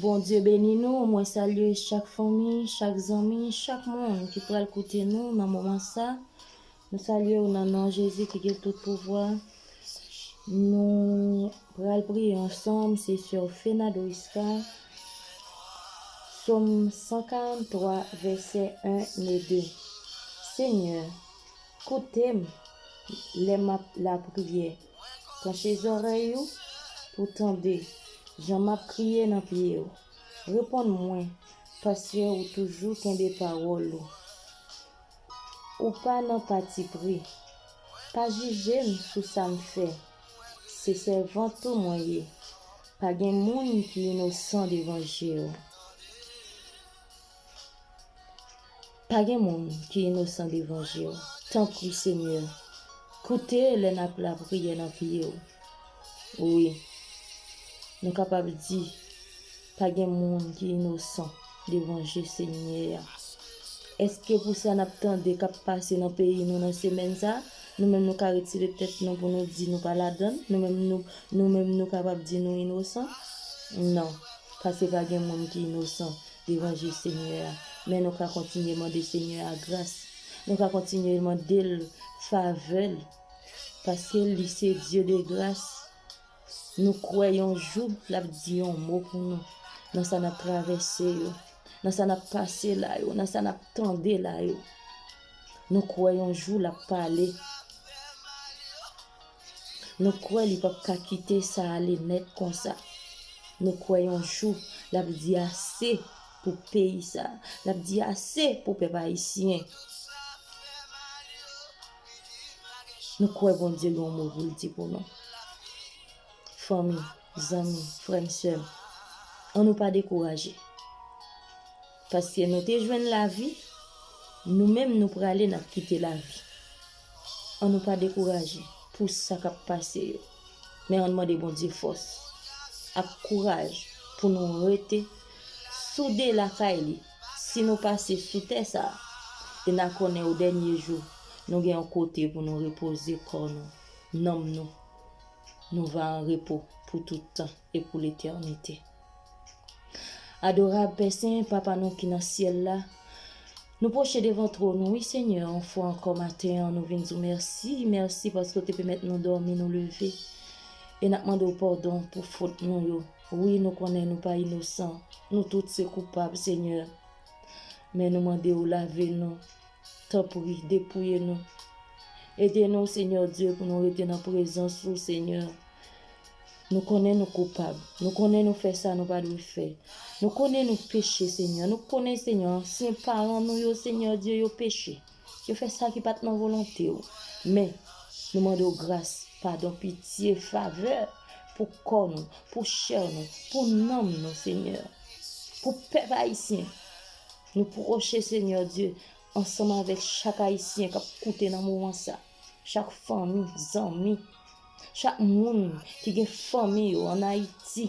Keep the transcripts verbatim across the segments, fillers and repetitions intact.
Bondye beni nou. Mwen salye chak fanmi, chak zanmi, chak moun ki pral koute nou nan moman sa. Nou salye w nan non Jezi ki gen tout pouvwa. Nou pral priye ansanm, se sè Fenado Iska, Sòm san karant twa, vèsè en e de. Senyè, koute m lè m ap lapriyè. Panche zòrèy ou pou tande jan m ap kriye nan pye w. Reponn mwen, paske ou toujou kenbe pawòl ou. Ou pa nan patipri. Pa jije m sou sa m fè. Se sèvant ou mwen ye. Pa gen moun ki inosan devan je w. Pa gen moun ki inosan devan je w. Tanpri, Senyè, koute lè n ap lapriyè nan pye w. Wi, nou kapab di, pa gen moun ki inosan devan je Senyè a. Èske pou sa n ap tande k ap pase nan peyi nou nan semèn sa a, nou menm nou ka retire tèt nou pou nou di nou pa ladann? Nou menm nou, nou menm nou kapab di nou inosan? Non, paske pa gen moun ki inosan devan je Senyè a. Men nou ka kontinye mande Senyè a gras. Nou ka kontinye mande l favè l. Paske li se Dye de gras. Nou kwè yon jou l ap di yon mo pou nou nan sa n ap travèse yo, nan sa n ap pase la yo, nan sa n ap tande la yo. Nou kwè yon jou l ap pale. Nou kwè li p ap ka kite sa ale nèt konsa. Nou kwè yon jou l ap di ase pou peyi sa. L ap di ase pou pèp ayisyen. Nou kwè Bondye gen yon mo pou l di pou nou. Fanmi, zanmi, frè m, sè m, ann nou pa dekouraje. Paske nou te jwenn lavi, nou menm nou prale n ap kite lavi. Ann nou pa dekouraje pou sa k ap pase yo. Men ann mande Bondye fòs ak kouraj pou nou rete soude lakay li. Si nou pase sou tè sa a, e n a konnen o dènye jou, nou gen yon kote pou nou repoze kò nou, nanm nou. Nou va an repo pou tout tan e pou letènite. Adorab Pè Sen, Papa nou ki nan syèl la, nou pwoche devan twòn ou, wi, Senyè, yon fwa ankò maten an, nou vin di w mèsi, mèsi paske w te pèmèt nou dòmi, nou leve. E n ap mande w padon pou fot nou yo. Wi, nou konnen nou pa inosan. Nou tout se koupab, Senyè. Men nou mande w lave nou. Tanpri, depouye nou. Ede nou, Senyè Dye, pou nou rete nan prezans ou, Senyè. Nou konnen nou koupab. Nou konnen nou fè sa nou pa dwe fè. Nou konnen nou peche, Senyè. Nou konnen, Senyè, ansyen paran nou yo, Senyè Dye, yo peche. Yo fè sa ki pa t nan volonte w. Men, nou mande w gras, padon, pitye, favè pou kò nou, pou chè nou, pou nanm nou, Senyè. Pou pèp ayisyen. Nou pwoche, Senyè Dye, ansanm avèk chak Ayisyen k ap koute nan moman sa, chak fanmi, zanmi, chak moun ki gen fanmi yo ann Ayiti.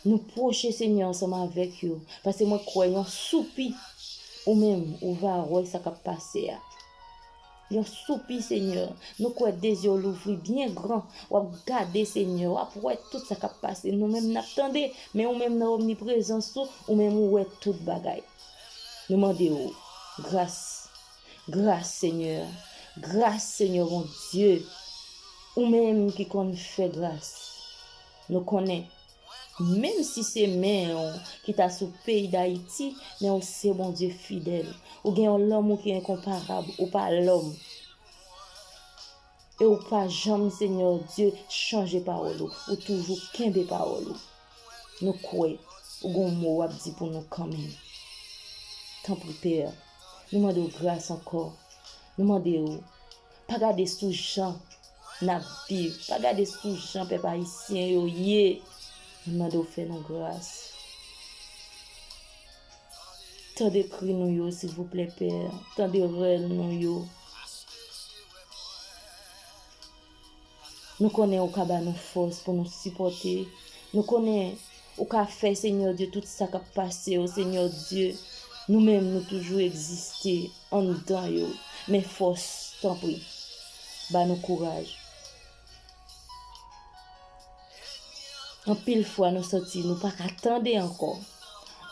Nou pwoche Senyè ansanm avèk yo, paske mwen kwè yon soupi, ou menm, ou va wè sa k ap pase a. Yon soupi, Senyè. Nou kwè de zye w louvri byen gran. W ap gade, Senyè. W ap wè tout sa k ap pase. Nou menm, n ap tande. Men ou menm, nan omniprezans ou, ou menm, ou wè tout bagay. Nou mande w gras. Gras, Senyè. Gras, Senyè Bondye. Ou menm ki konn fè gras. Nou konnen Menm si se men w ki ta sou peyi Dayiti, men ou se Bondye fidèl. Ou gen yon lanmou ki enkonparab. Ou pa lòm. E ou pa janm, Senyè Dye, chanje pawòl ou. Ou toujou kenbe pawòl ou. Nou kwè ou gen yon mo w ap di pou nou kanmenm. Tanpri, Pè, nou mande w gras ankò. Nou mande w, pa gade sou jan n ap viv. Pa gade sou jan pèp ayisyen yo ye. N mande w fè nou gras. Tande kri nou yo, silvouplè, Pè. Tande rèl nou yo. Nou konnen ou ka ba nou fòs pou nou sipòte. Nou konnen ou ka fè, Senyè Dye, tout sa k ap pase yo, Senyè Dye. Nou menm, nou toujou egziste anndan yo. Men fòs, tanpri, ba nou kouraj. Anpil fwa nou santi nou pa ka tande ankò.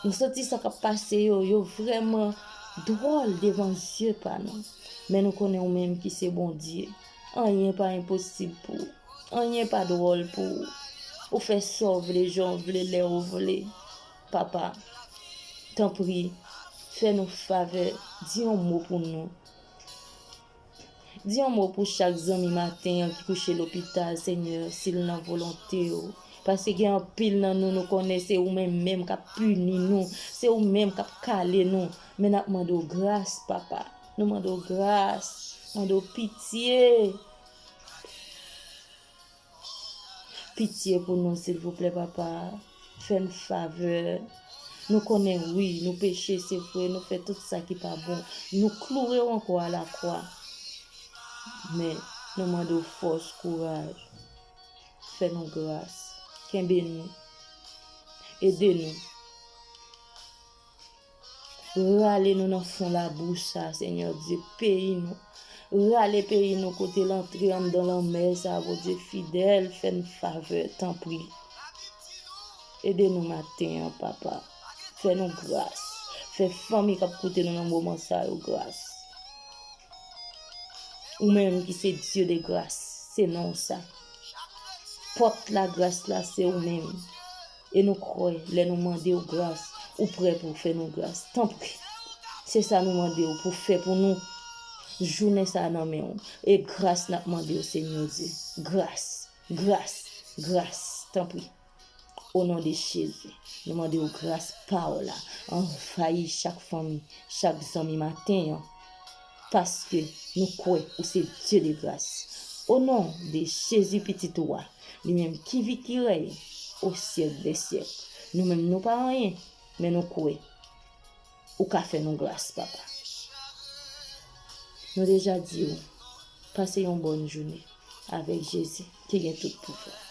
Nou santi sa k ap pase yo, yo vrèman dwòl devan zye pa nou. Men nou konnen ou menm ki se Bondye, anyen pa enposib pou ou. Anyen pa dwòl pou ou. Ou fè sa w vle, jan w vle, lè w vle. Papa, tanpri, fè nou favè, di yon mo pou nou. Di yon mo pou chak zanmi maten an ki kouche lopital, Senyè, si l nan volonte w. Paske gen anpil nan nou, nou konnen se ou menm menm k ap pini nou, se ou menm k ap kale nou. Men n ap mande w gras, Papa. Nou mande w gras, mande w pitye. Pitye pou nou, silvouplè, Papa. Fè n favè. Nou konnen, wi, nou peche, se vre, nou fè tout sa ki pa bon. Nou kloure w ankò a lakwa. Men, nou mande w fòs, kouraj. Fè nou gras. Kenbe nou. Ede nou. Rale nou nan fon labou sa, Senyè Dye, peyi nou. Rale peyi nou kote l antre anndan lanmè sa, Bondye fidèl, fè n favè, tanpri. Ede nou maten an, Papa. Fè nou gras. Fè fanmi k ap koute nou nan moman sa yo gras. Ou menm ki se Dye de gras, se non w sa. Pòt lagras la, se ou menm. E nou kwè, lè nou mande w gras, ou prè pou w fè nou gras. Tanpri, se sa nou mande w pou w fè pou nou. Jounen sa a nan men w. E gras n ap mande w, Senyè Dye. Gras, gras, gras. Tanpri. O non de Jezi, nou mande w gras pa w la. Anvayi chak fanmi, chak zanmi maten an. Paske nou kwè ou se Dye de gras. O non de Jezi, Pitit ou a, li menm ki viv, ki rèy o syèk dè syèk. Nou menm, nou pa anyen, men nou kwè ou ka fè nou gras, Papa. Nou deja di w, pase yon bòn jounen avèk Jezi ki gen tout pouvwa.